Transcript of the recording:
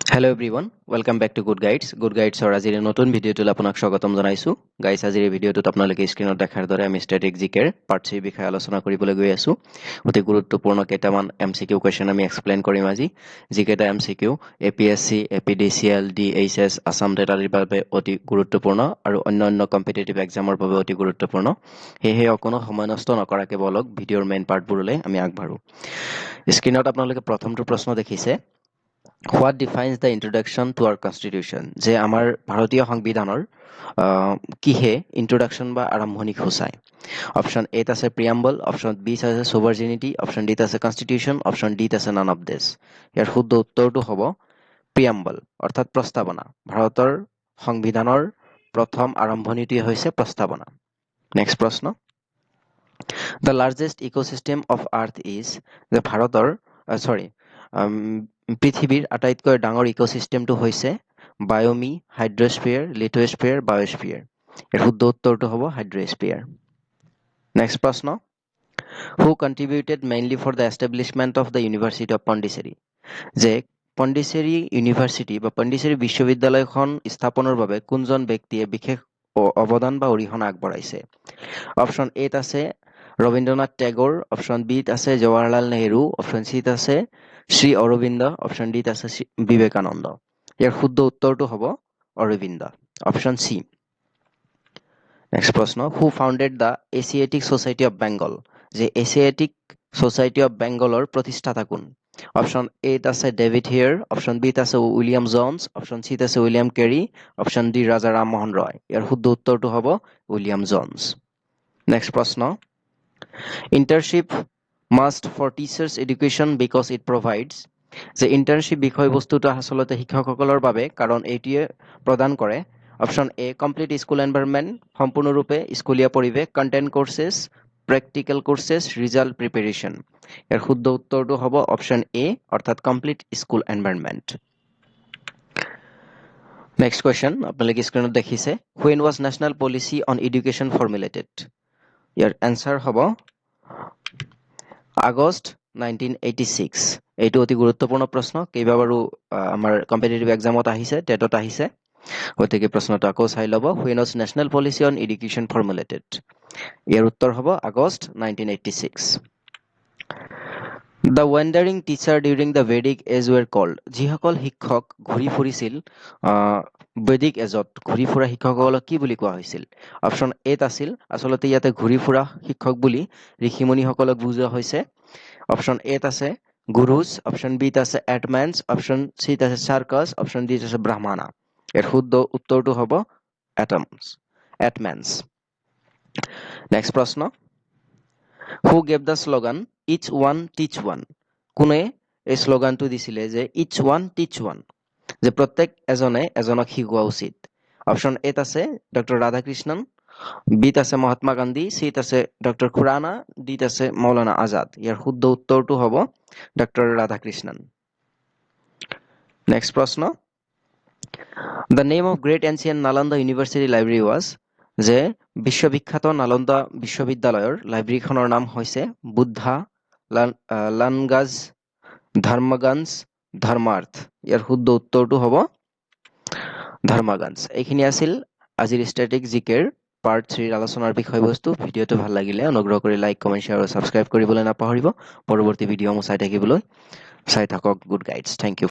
Hello everyone, welcome back to Good Guides. Good গাইডছৰ আজিৰ এই নতুন ভিডিঅ'টোলৈ আপোনাক স্বাগতম জনাইছোঁ। গাইছ, আজিৰ এই ভিডিঅ'টোত আপোনালোকে স্ক্ৰীণত দেখাৰ দৰে আমি ষ্টেটিক জিকেৰ পাৰ্ট থ্ৰীৰ বিষয়ে আলোচনা কৰিবলৈ গৈ আছোঁ। অতি গুৰুত্বপূৰ্ণ কেইটামান এমচিকিউ কুৱেশ্যন আমি এক্সপ্লেইন কৰিম আজি, যিকেইটা MCQ APSC, APDCL, DHS, Assam TET আদিৰ বাবে অতি গুৰুত্বপূৰ্ণ আৰু অন্য অন্য কম্পিটিটিভ এক্সামৰ বাবে অতি গুৰুত্বপূৰ্ণ। সেয়েহে অকণো সময় নষ্ট নকৰাকৈ বলক, ভিডিঅ'ৰ মেইন পাৰ্টবোৰলৈ আমি আগবাঢ়োঁ। স্ক্ৰীণত আপোনালোকে প্ৰথমটো প্ৰশ্ন দেখিছে, "What defines the introduction to our Constitution?" যে আমাৰ ভাৰতীয় সংবিধানৰ কিহে ইন্ট্ৰডাকশ্যন বা আৰম্ভণি সূচায়? অপশ্যন এত আছে প্ৰিয়াম্বল, অপশ্যন বিত আছে ছভাৰজিনিটি, অপশ্যন ডিত আছে কনষ্টিটিউশ্যন, অপশ্যন ডিত আছে নান অফ this. ইয়াৰ শুদ্ধ উত্তৰটো হ'ব প্ৰিয়াম্বল, অৰ্থাৎ প্ৰস্তাৱনা। ভাৰতৰ সংবিধানৰ প্ৰথম আৰম্ভণিটোৱে হৈছে প্ৰস্তাৱনা। নেক্সট প্ৰশ্ন, "The largest ecosystem of Earth is", যে ভাৰতৰ, চৰি, পৃথিৱীৰ আটাইতকৈ ডাঙৰ ইক'চিষ্টেমটো হৈছে বায়'মি, হাইড্ৰস্ফিয়াৰ, লিথোস্ফিয়াৰ, বায়'স্ফিয়াৰ। ইয়াৰ শুদ্ধ উত্তৰটো হ'ব হাইড্ৰস্ফিয়াৰ। নেক্সট প্ৰশ্ন, "Who contributed mainly for the establishment of the University of Pondicherry?" যে পণ্ডিচেৰী ইউনিভাৰ্চিটি বা পণ্ডিচেৰী বিশ্ববিদ্যালয়খন স্থাপনৰ বাবে কোনজন ব্যক্তিয়ে বিশেষ অৱদান বা অৰিহণা আগবঢ়াইছে? অপশ্যন এত আছে ৰবীন্দ্ৰনাথ টেগৰ, অপশ্যন বিত আছে জৱাহৰলাল নেহৰু, অপশ্যন চিত আছে শ্ৰী অৰবিন্দ, অপশ্যন ডিত আছে বিবেকানন্দ। ইয়াৰ শুদ্ধ উত্তৰটো হ'ব অৰবিন্দ, অপশ্যন চি। নেক্সট প্ৰশ্ন, "Who founded the Asiatic Society of Bengal?" যে এছিয়াটিক ছ'চাইটি অফ বেংগলৰ প্ৰতিষ্ঠাতা কোন? অপশ্যন এত আছে ডেভিড হেয়াৰ, অপশ্যন বিত আছে উইলিয়াম জনছ, অপশ্যন চিত আছে উইলিয়াম কেৰী, অপশ্যন ডি ৰাজা ৰামমোহন ৰয়। ইয়াৰ শুদ্ধ উত্তৰটো হ'ব উইলিয়াম জনছ। নেক্সট প্ৰশ্ন, "Internship must for teachers education because it provides", যে ইণ্টাৰ্ণশ্বিপ বিষয়বস্তুটো আচলতে শিক্ষকসকলৰ বাবে, কাৰণ এইটোৱে প্ৰদান কৰে option A, complete school environment, সম্পূৰ্ণৰূপে স্কুলীয়া পৰিৱেশ, content courses, practical courses, result preparation। ইয়াৰ শুদ্ধ উত্তৰটো হ'ব অপশ্যন এ, অৰ্থাৎ complete school environment. Next question আপোনালোকে স্ক্ৰীণত দেখিছে, "When was National Policy on Education formulated?" Year answer হ'ব আগষ্ট 1986। এইটো অতি গুৰুত্বপূৰ্ণ প্ৰশ্ন, কেইবাবাৰো আমাৰ কম্পিটিটিভ এক্সামত আহিছে, টেটত আহিছে। গতিকে প্ৰশ্নটো আকৌ চাই ল'ব, "When was National Policy on Education formulated?" ইয়াৰ উত্তৰ হ'ব August 1986। "The wandering teacher during the Vedic age were called", যিসকল শিক্ষক ঘূৰি ফুৰিছিল, বৈদিক এজত ঘূৰি ফুৰা শিক্ষকসকলক কি বুলি কোৱা হৈছিল? অপশ্যন এত আছিল, আচলতে ইয়াতে ঘূৰি ফুৰা শিক্ষক বুলি ঋষিমুনিসকলক বুজোৱা হৈছে। অপশ্যন এত আছে গুৰুজ, অপশ্যন বিত আছে এটমেন্স, অপশ্যন চিত আছে চাৰ্কাছ, অপশ্যন ডিত আছে ব্ৰাহ্মণা। ইয়াৰ শুদ্ধ উত্তৰটো হ'ব এটমেন্স। নেক্সট প্ৰশ্ন, "Who gave the slogan 'Each one teach one'?" কোনে এই শ্লোগানটো দিছিলে যে ইচ ওৱান টিচ ওৱান, যে প্ৰত্যেক এজনে এজনক শিকোৱা উচিত? অপশ্যন এত আছে ডক্টৰ ৰাধাকৃষ্ণন, বিত আছে মহাত্মা গান্ধী, চিত আছে ডক্টৰ খুৰানা, ডিত আছে মৌলানা আজাদ। ইয়াৰ শুদ্ধ উত্তৰটো হ'ব ডক্টৰ ৰাধাকৃষ্ণন। নেক্সট প্ৰশ্ন, "The name of great ancient Nalanda University library was", যে বিশ্ববিখ্যাত নালন্দা বিশ্ববিদ্যালয়ৰ লাইব্ৰেৰীখনৰ নাম হৈছে বুদ্ধা, লানগাজ, ধৰ্মগঞ্জ, ধৰ্মাৰ্থ। ইয়াৰ শুদ্ধ উত্তৰটো হ'ব ধৰ্মগঞ্জ। এইখিনি আছিল আজিৰ ষ্টেটিক জিকেৰ পাৰ্ট থ্ৰীৰ আলোচনাৰ বিষয়বস্তু। ভিডিঅ'টো ভাল লাগিলে অনুগ্ৰহ কৰি লাইক, কমেণ্ট, শ্বেয়াৰ আৰু ছাবস্ক্ৰাইব কৰিবলৈ নাপাহৰিব। পৰৱৰ্তী ভিডিঅ'সমূহ চাই থাকিবলৈ চাই থাকক good guides. Thank you.